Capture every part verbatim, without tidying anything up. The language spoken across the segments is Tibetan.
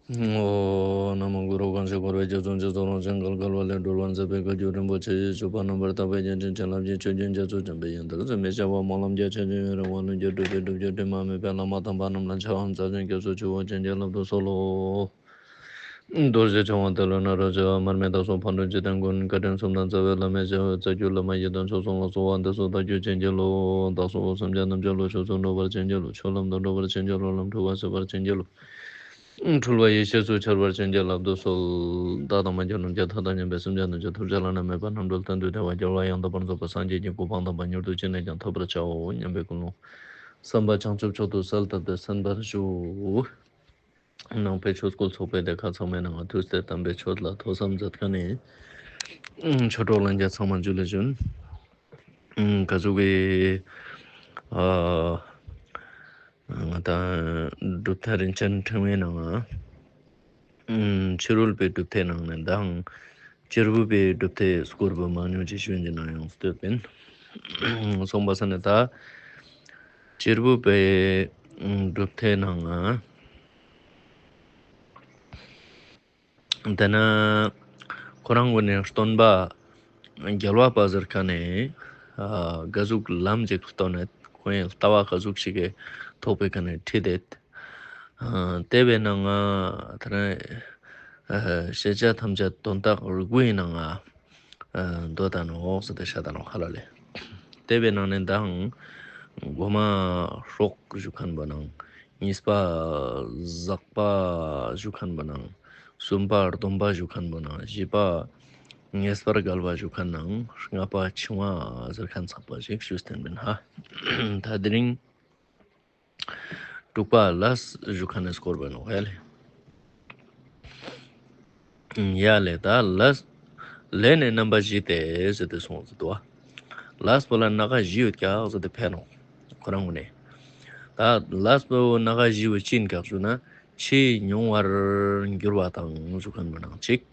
ཨོ། ན་མོ་གུ་རུ། གང་ཞིག་འཁོར་བའི་རྒྱ་མཚོ་འཇིག་ཚོགས་རང་བཞིན་བརྒལ་དཀའ་བ་ལས་སྒྲོལ་བར་མཛད་པའི་བཀའ་བརྒྱུད་རིན་པོ་ཆེ་ཡི་སྤྱོད་པ་རྣམ་པར་དག་པའི་རྒྱན་ཅན་བྱིན་རླབས་ཀྱི་ཆུ་རྒྱུན་རྒྱ་མཚོ་འཇོམས་པའི་ཡོན་ཏན་ཟད་མི་ཤེས་པ་སྨོན་ལམ་རྒྱ་ཆེན་ཡུན་རིང་བ་ལྷུན་གྱིས་གྲུབ་པའི་སྒྲུབ་བརྒྱུད་དྲི་མ་མེད་པའི་བླ་མ་དམ་པ་རྣམས་ལ་ཕྱག་འཚལ་ཞིང་སྐྱབས་སུ་མཆིའོ། བྱིན་གྱིས་བརླབ་ཏུ་གསོལ་ལོ། རྡོ་རྗེ་འཆང་དབང་ཏེ་ལོ་ནཱ་རོ་ཅེས་པ་མར་མི་དྭགས་གསུམ་ཕག་གྲུ་འཇིག་རྟེན་མགོན་བཀའ་དྲིན་གསུམ་དང་རྩ་བའི་བླ་མའི་ཞབས་རྩ་བརྒྱུད་བླ་མ་ཡི་དམ་མཆོག་གསུམ་ལ་གསོལ་བ་འདེབས་སོ། བདག་རྒྱུད་བྱིན་གྱིས་རློབས། བདག་སོགས་སེམས་ཅན་རྣམས་ཀྱང་བློ་ཆོས་སུ་འགྲོ་བར་བྱིན་གྱིས་རློབས། ཆོས་ལམ་དུ་འགྲོ་བར་བྱིན་གྱིས་རློབས། ལམ་འཁྲུལ་བ་སེལ་བར་བྱིན་གྱིས་རློབས། འཁྲུལ་བ་ཡེ་ཤེས་སུ་འཆར་བར་བྱིན་གྱིས་བརླབ་ཏུ་གསོལ། བདག་དང་མ་གྱུར་ནམ་མཁའི་མཐའ་དང་མཉམ་པའི་སེམས་ཅན་རྣམས་ཀྱི་ཐོབ་བྱ་བླ་ན་མེད་པ་རྣམ་གྲོལ་གཏན་དུ་བདེ་བ་རྒྱལ་བ་ཡང་དག་པར་རྫོགས་པ་སངས་རྒྱས་ཀྱི་གོ་འཕང་དམ་པ་མྱུར་དུ་ཅི་ནས་ཀྱང་ཐོབ་པར་བྱའོ་སྙམ་པའི་ཀུན་སློང་བསམ་པ་བྱང་ཆུབ་མཆོག་ཏུ་གསལ་བཏབ་སྟེ་གསན་པར་ཞུ། ནང་པའི་ཆོས་སྐུལ་ཚོགས་པའི་སྡེ་ཁག་ཚང་མའི་ནང་ང་ཐུགས་སྲས་དམ་པའི་ཆོས་ལ་ཐོས་བསམ་མཛད་མཁན་ནི་ཆོས་གྲོགས་ལྷན་རྒྱས་ཚང་མ་འཇུ་ལེ་ཞུན། ག་ཚོད་ཀྱི་ཨ་ང་དང་གྲུབ་མཐའ་རིན་ཆེན་ཕྲེང་བའི་ནང་ང་ཕྱི་རོལ་པའི་གྲུབ་མཐའི་ནང་ནས་མདང་གཅེར་བུ་པའི་གྲུབ་མཐའི་སྐོར་བུ་མང་ཉུང་ཅིག་ཞུ་རྒྱུ་ན་ཡང་སྟོད་པིན། སོང་པ་ས་ནས་ད་གཅེར་བུ་པའི་གྲུབ་མཐའི་ནང་ང་དེ་ན་ཁོ་རང་ངོས་ནས་སྟོན་པ་རྒྱལ་བ་པ་ཟེར་མཁན་ནས་ག་ཟུག་ལམ་ཅིག་སྟོན་ནས་ཁོ་ཡི་ལྟ་བ་ག་ཟུག་ཞིག་གི་ཐོག་པའི་ཁ་ནས་ཁྲིད་དེ། དེ་བས་ན་ང་དེ་རིང་ཤེས་བྱ་ཐམས་ཅད་དོན་དག་རིག་པའི་ནང་ང་འདོད་ད་ནོག་ཟེར་ཏེ་བཤད་ད་ནོག་ཧ་ལ་ལས། དེ་བས་ན་ནི་མདང་མགོ་མ་སྲོག་ཞུ་མཁན་པོ་ནང་གཉིས་པ་ཟག་པ་ཞུ་མཁན་པོ་ནང་གསུམ་པ་སྡོམ་པ་ཞུ་མཁན་པོ་ནང་བཞི་པ་ངེས་པར་དགའ་བ་ཞུ་མཁན་ནང་ལྔ་པ་འཆིང་བ་ཟེར་མཁན་ཚགས་པ་ཞིག་ཞུས་བསྟན་པིན་ཧ། ད་དེ་རིང་དྲུག་པ་ལས་ཞུ་མཁན་ནས་སྐོར་བ་ནོ་ཧེ་ལེ། ཡ་ལེ་ད་ལས་ལས་ནས་རྣམ་པ་བཞི་སྟེ་ཟེར་ཏེ་སོང་ཟེར་དུ་བ། ལས་པོ་ལ་སྣ་ཁ་བཞི་ཡོད་ཀྱག་ཟེར་ཏེ་ཕན་ནོ། ཁོ་རང་ངོས་ནས། ད་ལས་པོ་སྣ་ཁ་བཞི་བོ་ཅི་ཡིན་ཀྱག་ཞུ་ན་ཆེས་མྱོང་བར་འགྱུར་བ་དང་ཞུ་མཁན་པོ་ནང་གཅིག་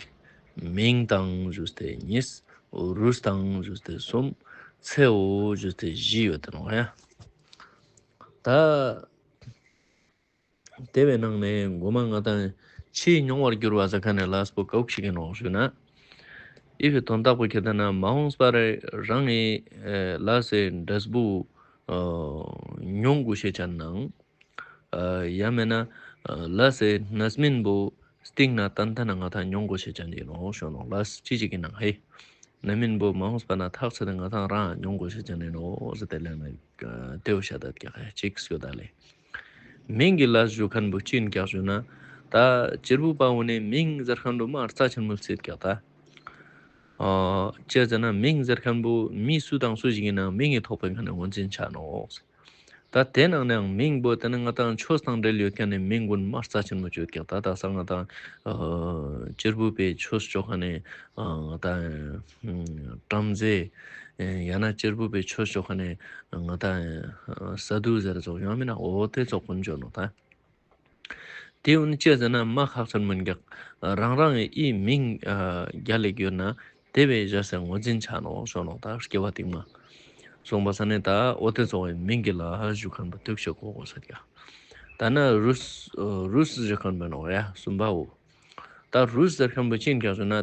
མིང་དང་ཞུ་སྟེ་གཉིས། རུས་དང་ཞུ་སྟེ་གསུམ། ཚེའོ་ཞུ་སྟེ་བཞི་ཡོད་དེ་ནོ་ཡ། ད། དེ་བའི་ནང་ནས་མགོ་མ་ང་དང་ཆེས་མྱོང་བར་འགྱུར་བ་ཟེར་མཁན་ནས་ལས་པོ་ཀའུ་ཞིག་ཡིན་ནོ་ཞུ་ན། ཨི་བའི་དོན་དག་པོ་ཁྱེད་ལྟ་ན་མ་འོངས་པར་རང་ངི་ལས་སི་འབྲས་བུ་མྱོང་དགོས་ཤེས་ཅན་ནང་། ཡང་མེད་ན་ལས་སི་རྣམ་སྨིན་པོ་སྟེང་ན་ཏན་ཏན་ང་དང་མྱོང་དགོས་ཤེས་ཅན་ཡིན་ནོ་ཞུ་ནོ་ལས་ཅི་ཞིག་ཡིན་ནང་ཧེ། རྣམ་སྨིན་པོ་མ་འོངས་པ་ན་ཐག་ཆོད་དེ་ང་དང་རང་མྱོང་དགོས་ཤེས་ཅན་ཡིན་ནོ་ཟེར་ཏེ་ལན་ལ་དེའུ་ཤ་དད་ཀྱག་ཧེ་ཅིག་སྐྱོ་ད་ལེ། མིང་གི་ལས་ཞུ་མཁན་པོ་ཅི་ཡིན་ཀྱག་ཞུ་ན། ད་གཅེར་བུ་པ་འོ་ནས་མིང་ཟེར་མཁན་པོ་མ་རྩ་ཆེན་མོ་བརྩིས་ཀྱག་ད། ཨ་ཅི་ཟེར་ན་མིང་ཟེར་མཁན་པོ་མི་སུ་དང་སུ་ཞིག་ཡིན་ན་མིང་གི་ཐོག་པའི་ཁ་ནས་ངོས་འཛིན་བྱ་ནོ། ད་དེ་ནང་ནའང་མིང་པོ་དེ་ནི་ང་དང་ཆོས་དང་འབྲེལ་ཡོད་མཁན་ནི་མིང་ཀུན་མ་རྩ་ཆེན་མོ་བརྗོད་ཀྱག་ད་དག་ས་ང་དང་གཅེར་བུ་པའི་ཆོས་ཆོ་མཁན་ནི་ང་དང་བྲམ་ཟེ། ཡང་ན་གཅེར་བུ་པའི་ཆོས་ཆོ་མཁན་ནི་ང་དང་ས་དུ་ཟེར་ཚོགས་ཡང་མིན་ན་འོ་དེ་ཚོགས་ཀུན་བརྗོད་ནོ་ད། དེ་འུ་ནི་ཅི་ཟེར་ན་མ་ཁག་ཆེན་མིན་ཀྱག་རང་རང་གི་ཨི་མིང་རྒྱ་ལེགས་ཡོད་ན་དེ་བས་བཞག་སེ་ངོས་འཛིན་བྱ་ནོ་ཞོ་ནོ་ད་སྐྱེ་བ་རྟིང་མ། སོང་པ་ས་ནས་ད་འོ་དེ་ཚོ་བའི་མིང་གི་ལ་ཞུ་མཁན་པོ་ཐུག་ཤོག་གོ་གོ་ཟེར་ཀྱག་ད་ན་རུས་རུས་ཞུ་མཁན་པོ་ནོ་ཡ་གསུམ་པའོ། ད་རུས་ཟེར་མཁན་པོ་ཅི་ཡིན་ཀྱག་ཞུ་ན་ད།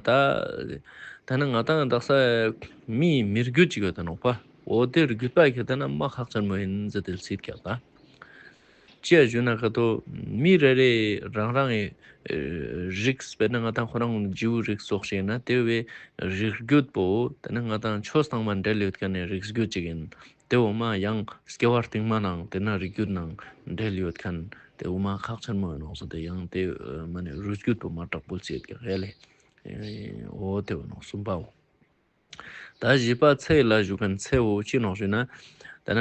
ད་ནི་ང་དང་དག་ས་མིའི་མི་རྒྱུད་ཅིག་ཡོད་ད་ནོག་པ། འོ་དེ་རྒྱུད་པ་ཁྱེད་ད་ན་མ་ཁག་ཆེན་མོ་ཡིན་ཟེར་ཏེ་ཟེར་ཀྱག་ད། ཅི་ཡ་ཞུ་ན་ཁ་ཐོ་མི་རེ་རེ་རང་རང་གི་རིགས་དཔེར་ན་ང་དང་ཁོ་རང་རྗེའུ་རིགས་སོགས་ཤིག་ཡིན་ན་དེ་བས་རིགས་རྒྱུད་པོ་དེ་ནི་ང་དང་ཆོས་དང་མ་འབྲེལ་ཡོད་མཁན་ནི་རིགས་རྒྱུད་ཅིག་ཡིན། དེ་འོ་མ་ཡང་སྐྱེ་བ་རྟིང་མ་ནང་དེ་ན་རིགས་རྒྱུད་ནང་འབྲེལ་ཡོད་མཁན་དེ་འོ་མ་ཁག་ཆེན་མོ་ཡིན་ནོག་ཟེར་ཏེ་ཡང་དེ་མ་ནི་རུས་རྒྱུད་པོ་མ་དྲག་པོ་བྱེད་ཀྱག་ཧེ་ལེ། འོ་དེ་འོ་ནོག་གསུམ་པའོ། ད་བཞི་པ་ཚེ་ལ་ཞུ་མཁན་ཚེ་འོ་ཅི་ནོག་ཞུ་ན། ད་ན་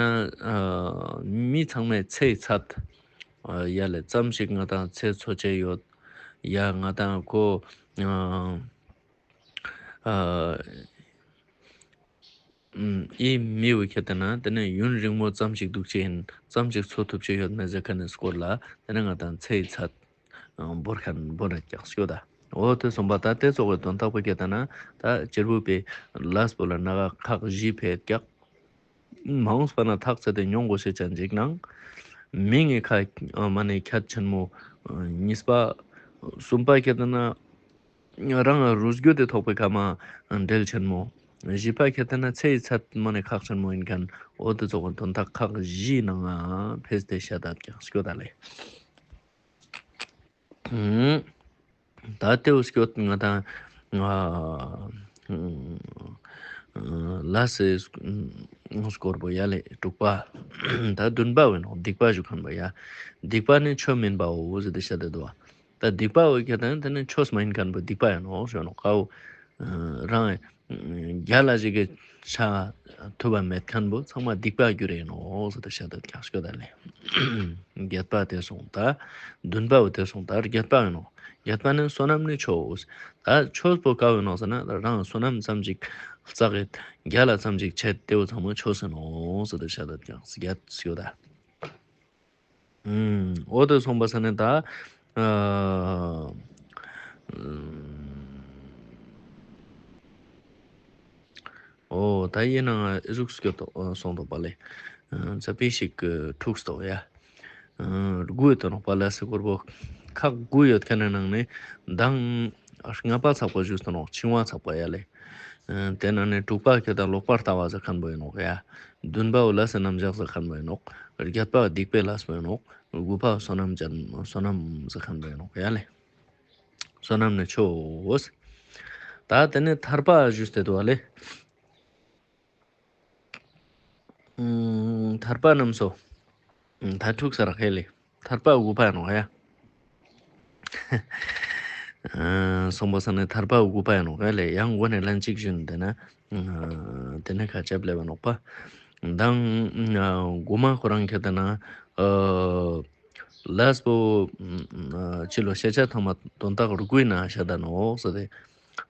མི་ཚང་མའི་ཚེའི་ཚད་ཡ་ལེ་ཙམ་ཞིག་ང་དང་ཚེ་འཚོ་བྱས་ཡོད། ཡ་ང་དང་ཁོ་ཨ་ཨི་མི་བུ་ཁྱེད་ལྟ་ན་དེ་ནས་ཡུན་རིང་མོ་ཙམ་ཞིག་འདུག་ཅེས་ཡིན་ཙམ་ཞིག་འཚོ་ཐུབ་ཅེས་ཡོད་མེད་ཟེར་མཁན་ནི་སྐོར་ལ་དེ་ནས་ང་དང་ཚེ་ཡི་ཚད་འབོར་མཁན་འབོར་རེད་ཀྱག་ཤོད་ད། འོ་དེ་གསུངས་པ་ད་དེ་ཚོ་གི་དོན་དག་པོ་ཁྱེད་ལྟ་ན་ད་གཅེར་བུ་པའི་ལས་པོ་ལ་སྣ་ཁ་ཁག་བཞི་ཕེད་ཀྱག་མ་འོངས་པ་ན་ཐག་ཚད་དེ་མྱོང་དགོས་ཤེས་ཅན་ཅིག་ནང་། མིང་གི་ཁ་མ་ནས་ཁྱད་ཆེན་མོ། གཉིས་པ་ གསུམ་པ་ཁྱེད་ལྟ་ན་རང་རུས་རྒྱུད་དེ་ཐོགས་པའི་ཁ་མ་འབྲེལ་ཆེན་མོ། བཞི་པ་ཁྱེད་ལྟ་ན་ཚེ་ཡི་ཚད་མ་ནས་ཁག་ཆེན་མོ་ཡིན་མཁན། འོ་དེ་ཚོ་གི་དོན་དག་ཁག་བཞིའི་ནང་ང་ཕེས་ཏེ་བཤད་ད་ཀྱང་སྐྱོ་ད་ལེ། ད་ལྟེའུ་སྐྱོད་ང་དང་ལ་སེ་སྐོར་པོ་ཡ་ལེ་དྲུག་པ། ད་བདུན་པ་བས་ནོ་སྡིག་པ་ཞུ་མཁན་པོ་ཡ། སྡིག་པ་ནི་ཆོས་མིན་པའོ་ཟེར་ཏེ་བཤད་དེ་འདུག་བ། ད་སྡིག་པ་བས་ཁྱེད་དང་དེ་ནི་ཆོས་མ་ཡིན་མཁན་པོ་སྡིག་པ་ཡིན་ནོ་ཞུ་ནོ་ཀའོ། རང་རྒྱ་ལ་ཞིག་གི་ཆ་ཐུབ་པ་མེད་མཁན་པོ་ཚང་མ་སྡིག་པ་རྒྱུ་རེད་ནོ་ཟེར་ཏེ་བཤད་དེ་ཀྱང་སྐྱོ་ད་ལེ། བརྒྱད་པ་དེ་སོང་ད། བདུན་པ་བོ་དེ་སོང་ད་བརྒྱད་པ་ཡིན་ནོ། བརྒྱད་པ་ནི་བསོད་ནམས་ནི་ཆོས། ད་ཆོས་པོ་དཀའ་བའི་ནོ་ཟེར་ན་རང་བསོད་ནམས་ཙམ་ཅིག་བསགས་ཡོད། རྒྱ་ལ་ཙམ་ཅིག་བྱེད་དེ་བོ་ཚང་མ་ཆོས་ཟེར་ནོ་ཟེར་ཏེ་བཤད་དེ་ཀྱང་བརྒྱད་སྐྱོ་ད། ཨུམ། འོ་དེ་སོང་པ་ས་ནི་ད། ཨ། ཨུམ། འོ་ད་ཡིན་ན་ང་ཨི་ཟུག་སྐྱོ་ཏོ་སོང་དོ་པ་ལེ། ཨ། ཙ་པི་ཞིག་གི་འཁྲུགས་ཏོ་ཡ། ཨ། དགུ་ཡོད་དོ་ནོ་པ་ལ་སི་སྐོར་པོ། ཁག་དགུ་ཡོད་མཁན་ནི་ནང་ནས་མདང་ལྔ་པ་ཚགས་པ་ཞུས་ཏོ་ནོ་ཆིང་བ་ཚགས་པ་ཡ་ལེ། ཨ། དེ་ནང་ནས་དྲུག་པ་ཁྱེད་དང་ལོག་པར་ལྟ་བ་ཟེར་མཁན་པོ་ཡིན་ནོ་ཡ། བདུན་པ་བོ་ལ་སི་རྣམ་གཞག་ཟེར་མཁན་པོ་ཡིན་ནོ། བརྒྱད་པ་སྡིག་པའི་ལས་པོ་ཡིན་ནོ། དགུ་པ་བསོད་ནམས་ཅན་བསོད་ནམས་ཟེར་མཁན་པོ་ཡིན་ནོ་ཡ་ལེ། བསོད་ནམས་ནི་ཆོས། ད་དེ་ནས་ཐར་པ་ཞུས་ཏེ་འདུག་བ་ལེ། ཨུམ། ཐར་པ་རྣམས་སོ། ཨུམ། ད་འཁྲུག་ས་ར་ཁེ་ལེ། ཐར་པ་དགུ་པ་ཡིན་ནོ་ཡ། ཨ། སོང་པ་ས་ནས་ཐར་པ་དགུ་པ་ཡིན་ནོ་ཁེ་ལེ། ཡང་མགོ་ནས་ལན་གཅིག་ཞུས་ནས་བསྡད་ན། ཨ། དེ་ནས་ཁ་ཆེབ་ལེ་བ་ནོག་པ། མདང་། ཨ། དགུ་མ་ཁོ་རང་ཁྱེད་ལྟ་ན། ཨ། ལས་པོ། ཨ། ཕྱི་ལོ་ཤེས་བྱ་ཐ་མ་དོན་དག་རུ་ཀུའི་ན་ཤ་ད་ནོ་ཟེར་ཏེ།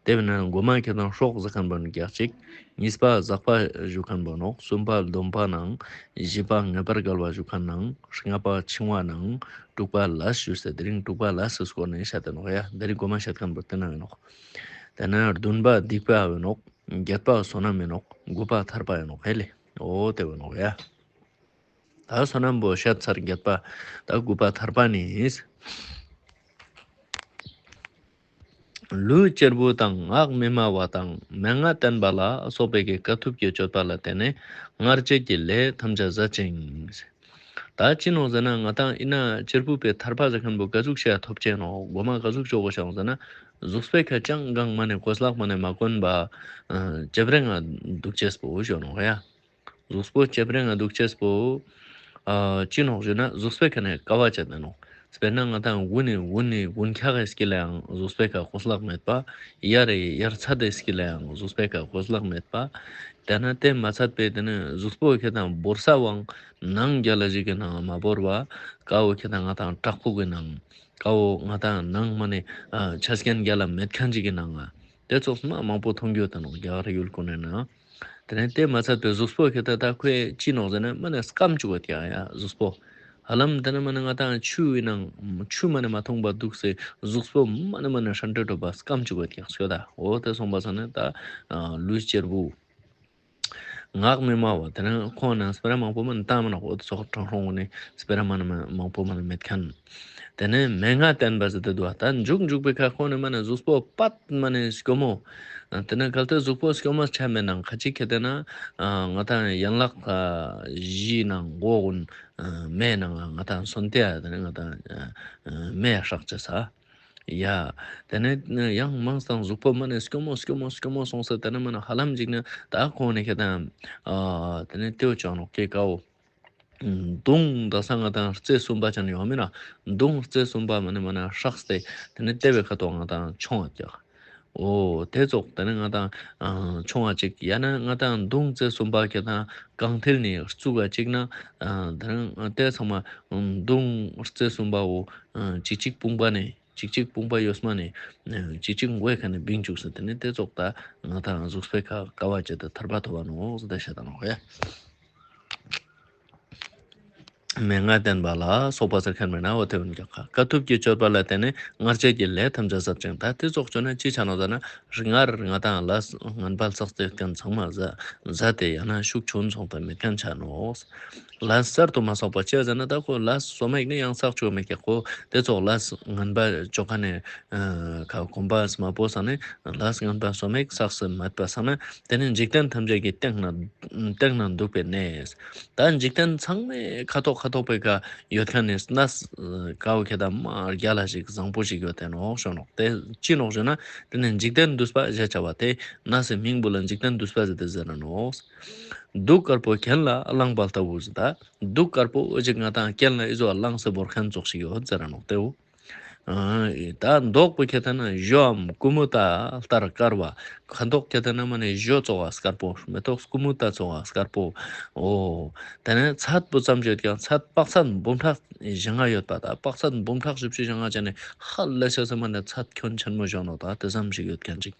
དེ་བས་ན་མགོ་མ་ཁྱེད་དང་སྲོག་ཟེར་མཁན་པོ་ནི་རྒྱག་ཅིག། གཉིས་པ་ཟག་པ་ཞུ་མཁན་པོ་ནོག། གསུམ་པ་སྡོམ་པ་ནང་། བཞི་པ་ངེས་པར་འགལ་བ་ཞུ་མཁན་ནང་། ལྔ་པ་འཆིང་བ་ནང་། དྲུག་པ་ལས་ཞུ་སྟེ་དེ་རིང་དྲུག་པ་ལས་སུ་སྐོར་ནས་བཤད་དེ་ནོག་ཡ། དེ་རིང་མགོ་མ་བཤད་མཁན་པོ་དེ་ན་ཡིན་ནོག། དེ་ན་བདུན་པ་སྡིག་པ་བས་ནོག། བརྒྱད་པ་བསོད་ནམས་ཡིན་ནོག། དགུ་པ་ཐར་པ་ཡིན་ནོག་ཧེ་ལེ། འོ་དེ་བས་ནོག་ཡ། ད་བསོད་ནམས་པོ་བཤད་ཚར་བརྒྱད་པ། ད་དགུ་པ་ཐར་པ་ནི། ལུས་གཅེར་བུ་དང་ངག་མི་སྨྲ་བ་དང་མན་ངག་བསྟན་པ་ལ་སོགས་པའི་གི་དཀའ་ཐུབ་ཀྱི་སྤྱོད་པ་ལ་བརྟེན་ནས་སྔར་བྱས་ཀྱི་ལས་ཐམས་ཅད་ཟད་ཅིང་། ད་ཅི་ནོག་ཟེར་ན་ང་དང་ཨི་ན་གཅེར་བུ་པའི་ཐར་པ་ཟེར་མཁན་པོ་ག་ཟུག་ཤ་ཐོབ་ཅེ་ནོག། མགོ་མ་ག་ཟུག་ཅོ་གོ་ཤ་ཟེར་ན། གཟུགས་པོའི་ཁ་ཅང་གང་མ་ནས་གོས་ལག་མ་ནས་མ་གོན་པ། ཨ། ལྕེབ་རེ་ང་འདུག་ཅེས་པོ་ཞོ་ནོག་ཡ། གཟུགས་པོ་ལྕེབ་རེ་ང་འདུག་ཅེས་པོ། ཨ། ཅི་ནོག་ཞུ་ན་གཟུགས་པོའི་ཁ་ནས་དཀའ་བ་སྤྱད་ནོག། དཔེར་ན་ང་དང་དགུན་ནི་དགུན་ནི་དགུན་འཁྱག་གི་སྐྱིད་ལ་ཡང་གཟུགས་པོའི་ཁ་གོས་ལག་མེད་པ། དབྱར་རི་དབྱར་ཚ་དེ་སྐྱིད་ལ་ཡང་གཟུགས་པོའི་ཁ་གོས་ལག་མེད་པ། དེ་ན་དེ་མ་ཚད་པའི་དེ་ནི་གཟུགས་པོ་ཁ་དང་བོར་ས་བང་ནང་རྒྱ་ལ་ཞིག་གི་ནང་མ་བོར་བ། ཀ་བོ་ཁ་དང་ང་དང་བྲག་ཕུག་གི་ནང་། ཀ་བོ་ང་དང་ནང་མ་ནི། ཨ། ཆ་རྐྱེན་རྒྱ་ལ་མེད་མཁན་ཅིག་གི་ནང་ང་། དེ་ཚོགས་མ་མང་པོ་མཐོང་རྒྱུ་དེ་ནོག་རྒྱ་གར་ཡུལ་ཀུན་ནས་ན། དེ་ནས་དེ་མ་ཚད་པའི་གཟུགས་པོ་ཁྱེད་ད་ལྟ་ཁོས་ཅི་ནོག་ཟེར་ན་མ་ནས་སྐམ་བཅུག་པ་དེ་ཡང་ཡ་གཟུགས་པོ། ཧ་ལམ་དེ་ནས་མ་ནས་ང་དང་ཆུ་ཡིན་ནང་ཆུ་མ་ནས་མ་འཐུང་པ་འདུག་སེ་གཟུགས་པོ་མ་ནས་མ་ནས་ཧྲན་ཏེ་འགྲོ་པ་སྐམ་བཅུག་པ་དེ་ཡང་སྐྱོ་ད། འོ་དེ་སོང་པ་ས་ནས་ད་ལུས་གཅེར་བུ། ངག་མི་སྨྲ་བ་དེ་ནས་ཁོང་ནང་སྤེ་ར་མང་པོ་མ་ནས་བཏང་མ་ནོག། འོ་དེ་ཚོགས་དྲང་ཧྲོང་ནས་སྤེ་ར་མ་ནས་མང་པོ་མ་ནས་མེད་མཁན། དེ་ནས་མན་ངག་བསྟན་པ་ཟེར་ཏེ་འདུག་བ། ད་མཇུག་མཇུག་པའི་ཁ་ཁོང་ནས་མ་ནས་གཟུགས་པོ་པད་མ་ནས་སྐྱོ་མོ། དེ་ནས་གལ་ཏེ་གཟུགས་པོ་སྐྱོ་མོ་ཆ་མེད་ནང་ཁ་ཅིག་ཁེ་དེ་ན་ང་དང་ཡན་ལག་བཞི་ནང་མགོ་གུན་མེ་ནང་ང་དང་སོན་ཏེ་ཡ་དེ་ནས་ང་དང་མེ་ཡ་ཧྲག་ཅེ་ས་ཡ། དེ་ནས་ཡང་མང་སང་གཟུགས་པོ་མ་ནས་སྐྱོ་མོ་སྐྱོ་མོ་སྐྱོ་མོ་སོང་ས་དེ་ནས་མ་ནས་ཧ་ལམ་ཅིག་ནས་ད་ཁོང་ནས་ཁེ་དང་དེ་ནས་ཏེའུ་ཅང་ནོག་ཀེ་ཀའོ། མདུང་ད་ས་ང་དང་རྩེ་གསུམ་པ་ཅན་ཡོང་མིན་ན། མདུང་རྩེ་གསུམ་པ་མ་ནི་མ་ན་ཧྲག་སྟེ་དེ་ནི་ལྟེ་བའི་ཁ་ཐོག་ང་དང་མཆོང་བ་རྒྱག། འོ་དེ་ཙོག་དེ་ནི་ང་དང་མཆོང་བ་ཅིག་ཡང་ན་ང་དང་མདུང་རྩེ་གསུམ་པ་ཁྱེད་དང་གང་ཐལ་ནི་བཙུགས་པ་ཅིག་ན། དེ་ནི་དེ་ཚང་མ་མདུང་རྩེ་གསུམ་པ་འོ་ཅིག་ཅིག་དཔུང་པ་ནས། གཅིག་གཅིག་དཔུང་པ་གཡོན་མ་ནས། གཅིག་གཅིག་མགོའི་ཁ་ནས་བིང་བཅུག་ཟེར་དེ་ནས་དེ་ཙོག་ད་ང་དང་གཟུགས་པོའི་ཁ་དཀའ་བ་སྤྱད་དེ་ཐར་པ་ཐོབ་པ་ནོག་ཟེར་ད་བཤད་ད་ནོག་ཡ། མན་ངག་བསྟན་པ་ལ་སོགས་པ་ཟེར་མཁན་མེད་ན་འོ་དེ་བོ་ཀྱང་ཁ་དཀའ་ཐུབ་ཀྱི་སྤྱོད་པ་ལ་བརྟེན་ནས་སྔར་བྱས་ཀྱི་ལས་ཐམས་ཅད་ཟད་ཅིང་། ད་དེ་ཙོག་བྱུང་ན་ཅི་ཆ་ནོག་ཟེར་ན་སྔར་ང་དང་ལས་ངན་པ་བསགས་ཏེ་ཡོད་མཁན་ཚང་མ་ཟད་ཟད་དེ་ཡང་ན་ཤུགས་ཆུང་སོང་དུ་མེད་མཁན་ཆ་ནོག། ལས་གསར་དུ་མ་བསགས་པ་བྱས་ཟེར་ན། ད་ཁོ་ལས་སོ་མེད་ནི་ཡང་བསགས་ཆོག་མེད་ཀྱག་ཁོ་དེ་ཚོ་ལས་ངན་པ་ཅོ་ཁ་ནས་ཁ་གོམ་པ་མ་སྤོ་ས་ནས་ལས་ངན་པ་སོ་མེད་བསགས་སུ་མེད་པ་ས་ན། དེ་ནི་འཇིག་རྟེན་ཐམས་ཅད་ཀྱི་སྟེང་ན་སྟེང་ན་འདུག་པའི་གནས། ད་འཇིག་རྟེན་ཚང་མའི་ཁ་ཐོག་ཁ་ཐོག་པའི་ཀ་ཡོད་མཁན་ནི་གནས་ཀ་བོ་ཁྱེད་དང་མ་རྒྱ་ལ་ཞིག་བཟང་པོ་ཞིག་ཡོད་དེ་ནོག་ཞོ་ནོག་དེ་ཅི་ནོག་ཞོ་ན། དེ་ནི་འཇིག་རྟེན་འདུས་པ་ཞེས་བྱ་བ་དེ་གནས་སི་མིང་བོ་ལ་འཇིག་རྟེན་འདུས་པ་ཟེར་ཏེ་ཟེར་ན་ནོག་གདུགས་དཀར་པོ་གྱེན་ལ་བླངས་པ་ལྟ་བུ་ཟེར། ད་གདུགས་དཀར་པོ་ཨོ་ཅིག་ང་དང་གྱེན་ལ་ཨི་ཟོ་བླངས་སེ་བོར་མཁན་ཙོགས་ཤིག་ཡོད་ཟེར་ར་ནོག་དེའུ། ཨ་ད་མདོག་པོ་ཁྱེད་ད་ན་ཞོའམ་ཀུ་མུ་ད་ལྟར་དཀར་བ། ཁ་མདོག་ཁྱེད་ད་ན་མ་ནི་ཞོ་ཙོགས་པ་དཀར་པོ། མེ་ཏོག་ཀུ་མུ་ད་ཙོགས་པ་དཀར་པོ། ཨོ། དེ་ནས་ཚད་པོ་ཙམ་ཅིག་ཡོད་ཀྱང་ཚད་དཔག་ཚད་འབུམ་ཕྲག་བཞི་ལྔ་ཡོད་པ། ད་དཔག་ཚད་འབུམ་ཕྲག་བཞི་བཅུ་ཞེ་ལྔ་ཅན་ནི་ཧ་ལས་ཤ་ས་མ་ནི་ཚད་ཁྱོན་ཆེན་མོ་ཞོ་ནོག་ད་དེ་ཙམ་ཞིག་ཡོད་མཁན་ཅིག་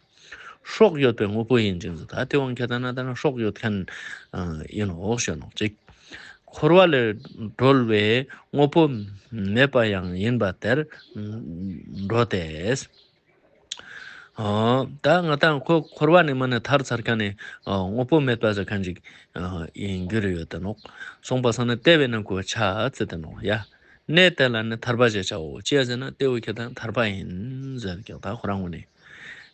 སྲོག་ཡོད་པའི་དངོས་པོ་ཡིན་ཅིང་ཟེར། ད་དེ་དབང་ཁྱེད་ད་ན་ད་ན་སྲོག་ཡོད་མཁན་ཨ་ཡིན་ནོག་ཞོ་ནོག་ཅིག་འཁོར་བ་ལས་སྒྲོལ་བའི་དངོས་པོ་མེད་པ་ཡང་ཡིན་པ་དེར་འགྲོ་སྟེ། ཨ་ད་ང་དང་ཁོ་འཁོར་བ་ནས་མ་ནས་ཐར་ཚར་མཁན་ནི་ཨ་དངོས་པོ་མེད་པ་ཟེར་མཁན་ཅིག་ཨ་ཡིན་རྒྱུ་རེ་ཡོད་དེ་ནོག་སོང་པ་སང་ན་དེ་བས་ན་ཁོ་ཆ་ཚེ་དེ་ནོག་ཡ། གནས་དེ་ལ་ནི་ཐར་པ་ཞེས་བྱའོ། ཅི་ཡ་ཟེར་ན་དེ་བོ་ཁྱེད་དང་ཐར་པ་ཡིན་ཟེར་ཀྱང་ད་ཁོ་རང་ངོ་ནས།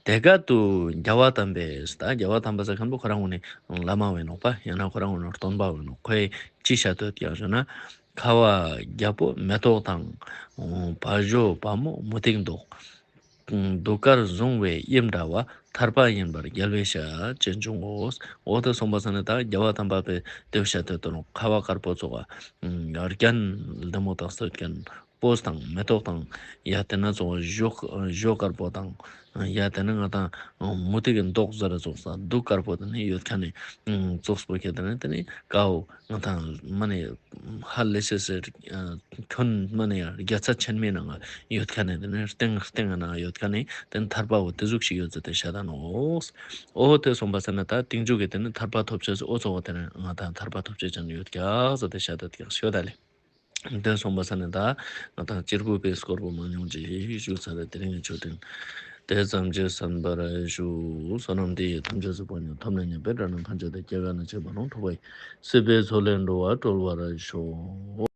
དེ་སྐད་དུ་རྒྱལ་བ་དམ་པས། ད་རྒྱལ་བ་དམ་པ་ཟེར་མཁན་པོ་ཁོ་རང་ངོ་ནས་བླ་མ་བས་ནོག་པ། ཡང་ན་ཁོ་རང་ངོ་ནས་སྟོན་པ་བས་ནོག་ཁོས་ཅི་བཤད་དོ་ཀྱང་ཞུ་ན། ཁ་བ་རྒྱལ་པོ་མེ་ཏོག་དང་། བ་ཞོ་བ་མོ་མུ་ཏིག་མདོག་གདུགས་དཀར་བཟུང་བའི་དབྱིབས་འདྲ་བ། ཐར་པ་ཡིན་པར་རྒྱལ་བས་བཤད་ཅེས་འབྱུང་ངོ་། འོ་དེ་སོང་པ་སང་ན་ད་རྒྱལ་བ་དམ་པ་པས་དེ་བཤད་དོ་དོ་ནོ། ཁ་བ་དཀར་པོ་ཙོགས་པ། རྒྱན་ལྡེ་མོ་དང་སོད་མཁན། སྤོས་དང་མེ་ཏོག་དང་། ཡ་དེ་ན་ཙོགས་ཞོ་ཞོ་དཀར་པོ་དང་། ཡ་དེ་ན་ང་དང་མུ་ཏིག་གི་མདོག་ཟེར་ར་ཙོགས་ས་གདུགས་དཀར་པོ་དེ་ནི་ཡོད་མཁན་ནི་ཙོགས་པོ་ཁྱེད་དེ་ནི་དེ་ནི་ཀའོ་ང་དང་མ་ནི་ཧ་ལས་ཤེས་ཟེར་ཁྱོན་མ་ནི་རྒྱ་ཚ་ཆེན་མོའི་ནང་ཡོད་མཁན་ནི་དེ་ནི་སྟེང་སྟེང་ནང་ཡོད་མཁན་ནི་དེ་ནི་ཐར་པ་བོ་དེ་ཟུག་ཞིག་ཡོད་ཟེར་ཏེ་བཤད་ད་ནོ། འོ་དེ་སོང་པ་ས་ན་ད་རྟིང་མཇུག་གི་དེ་ནི་ཐར་པ་ཐོབ་ཅེས་འོ་ཚོ་བོ་དེ་ནི་ང་དང་ཐར་པ་ཐོབ་ཅེས་ཅན་ཡོད་ཀྱག་ཟེར་ཏེ་བཤད་ད་ཀྱག་ཤོད་ད་ལེ། དེ་སོང་པ་ས་ནས་ད་ང་དང་གཅེར་བུ་པའི་སྐོར་བུ་མ་མྱོང་ཅི་ཞུ་ཚར་བའི་དེ་རིང་གི་ཆོས་འབྲེལ་དེ་ཙམ་གྱིས་གསན་པར་ཞུ། བསོད་ནམས་འདི་ཡིས་ཐམས་ཅད་གཟིགས་པ་ཉིད། ཐོབ་ནས་ཉེས་པའི་དགྲ་རྣམས་ཕམ་བྱས་ཏེ། སྐྱེ་རྒ་ན་འཆིའི་རྦ་ཀློང་འཁྲུགས་པ་ཡི། སྲིད་པའི་མཚོ་ལས་འགྲོ་བ་སྒྲོལ་བར་ཤོག།